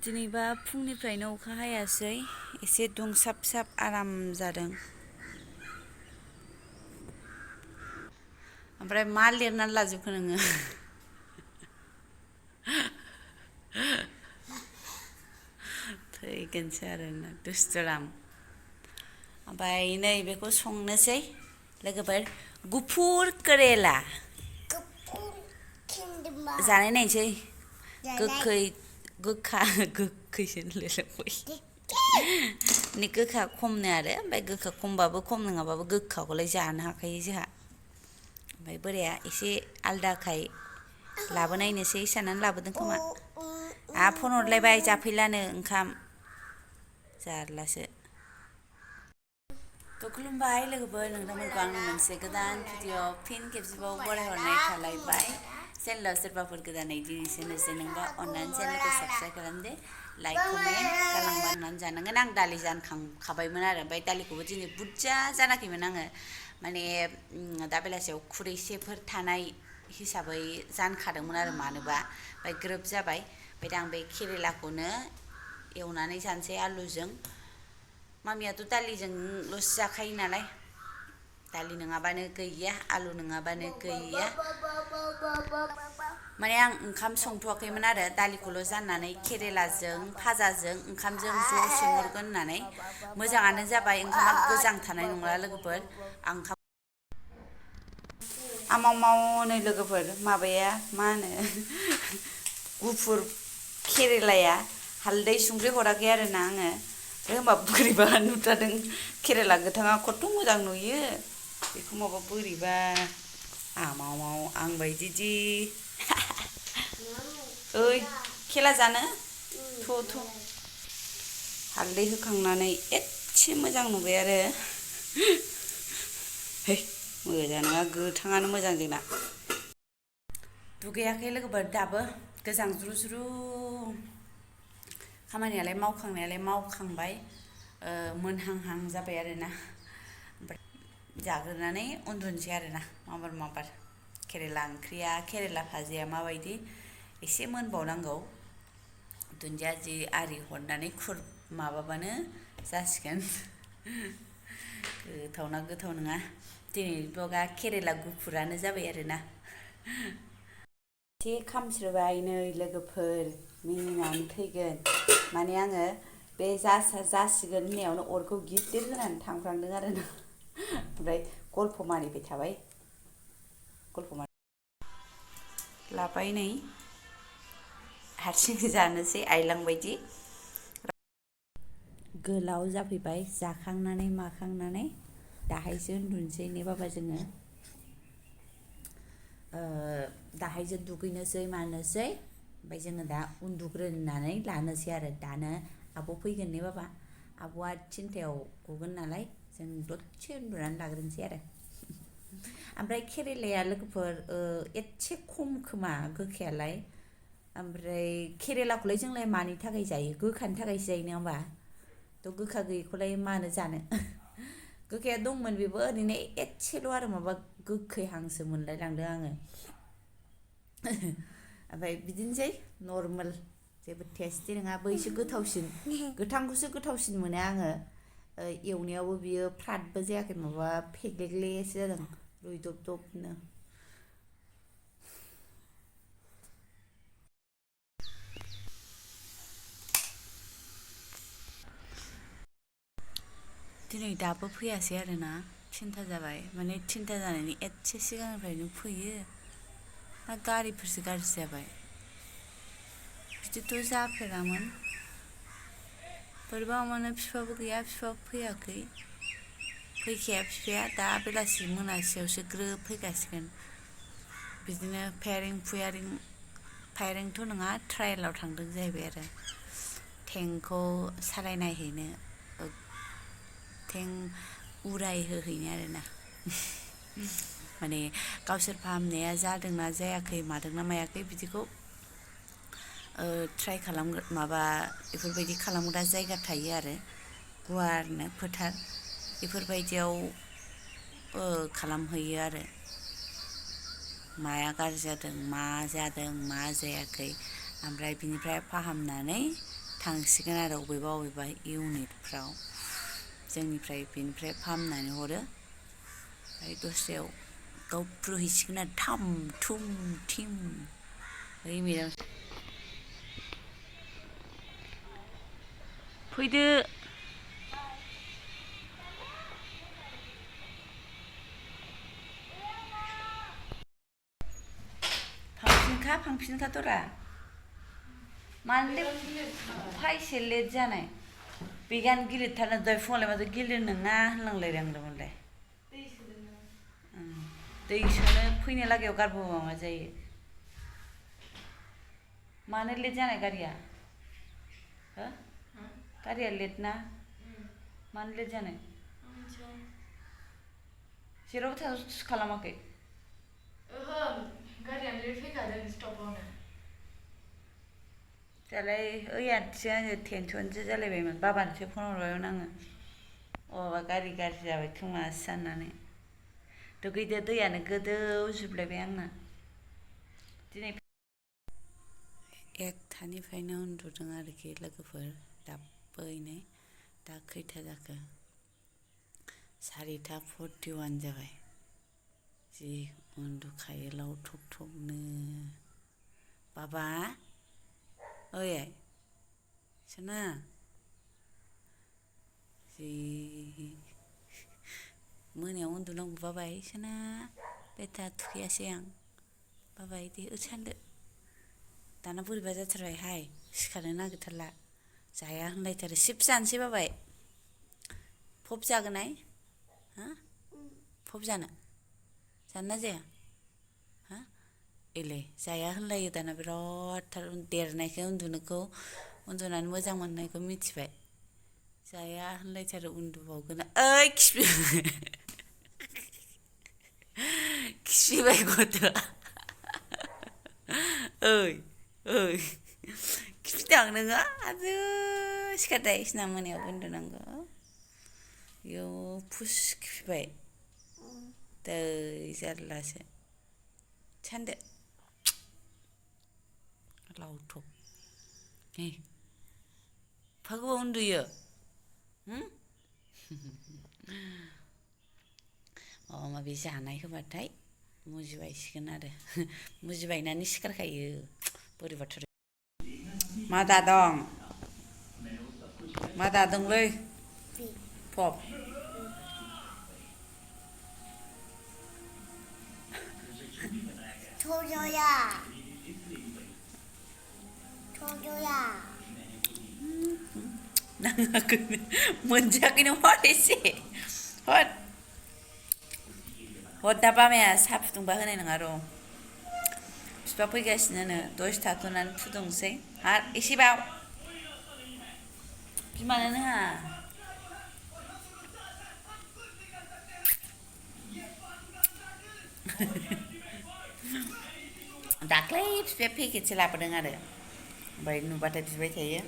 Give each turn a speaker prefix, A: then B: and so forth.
A: दिनैबा फुंनिफ्रायनो अखा हायासै एसे दुंसाबसाब आराम जादों। ओमफ्राय मा लिरनानै लाजोबखो नोङो? थैगोनसो आरोना दुस्थ'राम। ओमफ्राय नै बेखौ संनोसै लोगोफोर गुफुर केरेला जानाय नायनोसै गोखै गोखा गोखैसो होनलायलांबाय गोखा खमनो आरो ओमफ्राय गोखा खमबाबो खम नङाबाबो गोखाखौलाय जानो हाखायो जोंहा। ओमफ्राय बोराया एसे आलदाखाय लाबोनायनोसै साननानै लाबोदों खोमा। फन हरलायबाय जाफैलानो ओंखाम जारलासो। खुलुमबाय लोगोफोर, नोंथांमोनखौ आंनि मोनसे गोदान भिडिअ फिन खेबसेबाव बरायहरनाय थालायबाय। चेनेलाव सोरबाफोर गोदानै दिनैसो नुजेनदोंबा अननानै चेनेलखौ साबस्क्राइब खालामदो, लाइक कमेन्ट गालांबानो जानांगोन। आं दालि जानखांखाबायमोन आरो ओमफ्राय दालिखौबो दिनै बुरजा जानाखैमोन आङो। माने दा बेलासियाव खुरैसेफोर थानाय हिसाबै जानखादोंमोन आरो मानोबा, ओमफ्राय ग्रोब जाबाय। ओमफ्राय दा आं बे केरेलाखौनो एवनानै जानोसै आलुजों। मामियाथ' दालिजोंल'सो जाखायो नालाय, दालि नङाबानो गैया, आलु नङाबानो गैया। माने आं ओंखाम संथ'वाखैमोन आरो दालिखौल' जाननानै केरेलाजों भाजाजों ओंखामजों ज' संहरगोन होननानै। मोजाङानो जाबाय, ओंखामा गोजां थानाय नंला लोगोफोर। आं ओंखाम नै लोगोफोर माबाया मा होनो गुफुर केरेलाया हालदै संख्रि हराखै आरोना आङो। होमबा बोरैबा नुथारदों, केरेला गोथाङा खथ्थ' मोजां नुयो, बेखौ माबा बोरैबा आं बायदिदि ओइ खेला जानो थ' हालदै होखांनानै एसे मोजां नुबाय आरो है मोजां नङा, गोथाङानो मोजां जोंना। दुगैयाखै लोगोफोर दाबो, गोजांज्रु खामानियालाय मावखांबाय, मोनहांहां जाबाय आरोना। ओमफ्राय जाग्रोनानै उन्दुनोसै आरोना माबार केरेला ओंख्रिया, केरेला भाजाया माबायदि एसे मोनबावनांगौ। दुन्दिया जि आरि हरनानै माबाबानो जासिगोन। गोथावना गोथाव नङा, दिनैनि ब्लगा केरेला गुफुरानो जाबाय आरोना। एसे खामस्रोबाय नै लोगोफोर, मिनिनानै थैगोन। माने आङो बे जासिगोन होननायावनो अरखौ गिदिर होनानै थांफ्लांदों आरोना। ओमफ्राय गल्फ मारिबाय थाबाय, लाबाय नै हारसिं जानोसै आइलां बायदि। गोलाव जाफैबाय जाखांनानै माखांनानै, दाहायसो उन्दुनोसै ने बाबा जोङो। दाहायसो दुगैनोसै मानोसै, ओमफ्राय जोङो दा उन्दुग्रोनानै लानोसै आरो। दानो आब' फैगोन ने बाबा, आब'आ 3थायाव गगोन नालाय, जों दसे उन्दुनानै लाग्रोनोसै आरो। ओमफ्राय केरेलाया लोगोफोर एसे खम खोमा गोखायालाय। ओमफ्राय केरेलाखौलाय जोंलाय मानि थाखाय जायो? गोखानि थाखायसो जायो नङा होमबा? थ' गोखा गैयिखौलाय मानो जानो। गोखाया दंमोन, बेबो ओरैनो एसेल' आरो माबा गोखैहांसो मोनलायलांदों आङो। ओमफ्राय बिदिनोसै नर्मेल, जेबो टेस्टि नङा। बैसो गोथावसिन, गोथांखौसो गोथावसिन मोनो आङो। एवनायावबो बियो फ्रादबो जायाखै, माबा फेगलेगलेसो जादों, रुइदबदबनो। दिनै दाबो फैयासै आरोना, 3था जाबाय। माने 3था जानायनि एसे सिगांनिफ्रायनो फैयो ना गारिफोरसो गाज्रि जाबाय? बिदिथ' जाफेरामोन। बोरैबा मोनो, बिफाबो गैया, बिफाबो फैयाखै, फैखाया बिफाया दा बेलासि मोनासियावसो ग्रोब फैखासिगोन। बिदिनो फायारिंथ' नङा, ट्रायेलाव थांदों जाहैबाय आरो। टेंकखौ सालायनायहैनो, उरायहोहैनो आरोना। माने गावसोर फाहामनाया जादोंना जायाखै, मादोंना मायाखै, बिदिखौ ट्राइ बेफोरबायदि खालामग्रा जायगा थायो आरो, गुवारनो फोथार, बेफोरबायदियाव खालामहैयो आरो। माया गाज्रि जादों, मा जादों, मा जायाखै, ओमफ्राय बिनिफ्राय फाहामनानै थांसिगोन आरो अबेबा इउनिटफ्राव जोंनिफ्राय बेनिफ्राय फाहामनानै हरो ओमफ्राय दस्रायाव गावफ्रुहैसिगोन आरो थाम थुम थिम ओइ मेदाम फैदो फांफिनखा तरा मानोलै फायसे लेट जानाय बेगान गिलिरथारना दहाय फुङावलाय माथो गिलिर नङा होनलांलायदोंमोनलाय दै सोनो फैनो लागायाव गारबोबा मा जायो मानो लेट जानाय गारिया हो गारिया लेट ना मानो लेट जानाय जेरावबो थांस खालामाखै
B: ओहो गारियानो लेट फैखादों स्टपआवनो
A: दालाय ओइयासो आङो टेनसनसो जालायबायमोन बाबानोसो फन हरबायमोन आङो अबा गारि गाज्रि जाबाय खोमासो साननानै दुगैदो दैयानो गोदौजोबलायबाय आंना दिनै एकथानिफ्रायनो उन्दुदों आरोखि लोगोफोर दाबोयनै दा खैथा जाखो 4:41 जाबाय जि उन्दुखायो लावथब थबनो बाबा ओइ सना जि मोनायाव उन्दुनांगौ बाबाय सना बेथा थुखैयासै आं बाबाय दे सानदो दाना बोरैबा जाथारबायहाय सिखारनो नागिरथारला जाया होनलायथारो सिब जानोसै बाबाय फब जागोनाय हा फब जानो ना जाया हा एले जाया होनलायो दाना बिराद थार देरनायखाय उन्दुनानै मोजां मोननायखौ मिथिबाय जाया होनलायथारो उन्दुबावगोन ओइ खिफिबाय गथ'आ ओइ खिफिदां नोङो आजो सिखारदो इसना मोनायाव उन्दुनांगौ इयौ फुस खिफिबाय दै जारलासो सानदो लावथब एफा गोबाव उन्दुयो माबा माबि जानाय होबाथाय मुजिबायसिगोन आरो मुजिबायनानै सिखारखायो बोरैबाथार मा दादोंलै फब नाङाखैनो मोनजायाखैनो हर एसे हर दा बामाया साहा फुदुंबा होनाय नङा र' बिफा फैगासिनो दसे थाथ'नानै फुदुंसै एसेबाव बिमानोनो होआ दाख्लै बिफाया पेकेटसो लाबोदों आरो ओमफ्राय नुबाथाय बिबाय थायो